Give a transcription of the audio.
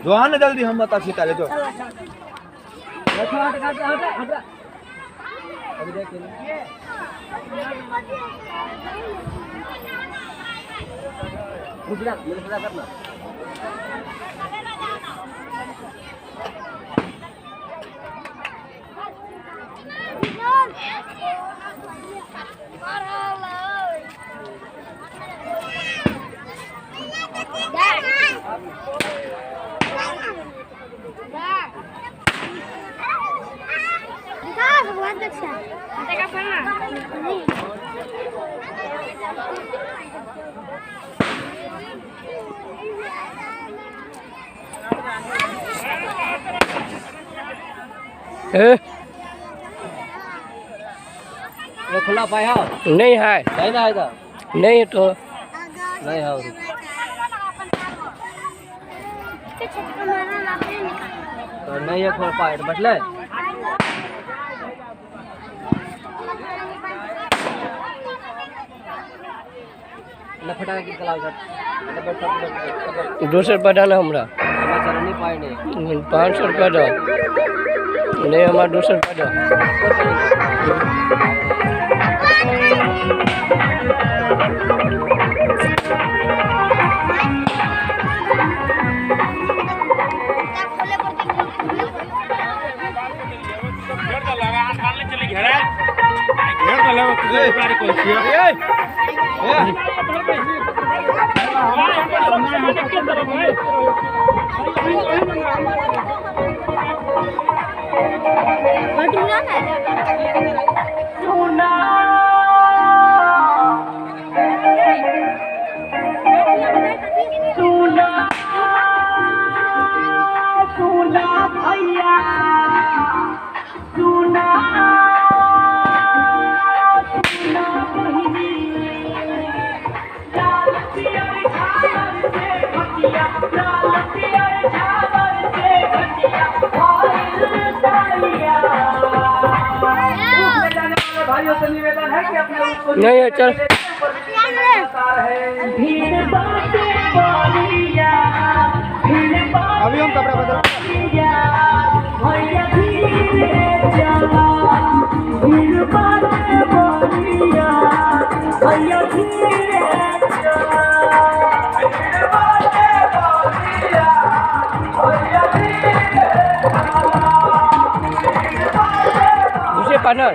जो आ ना जल्दी, हम बता सीता ले जो। करना ये खुला पाए हो नहीं है, नहीं ना है, नहीं तो नहीं है। तो नहीं है खोल पाए बटले। 200 रुपया डाला हमरा। 500 रुपया दो। नहीं हमारा 200 रुपया दो। नहीं है, चल। अभी हम कपड़ा बदल। दूसरे पार्टनर।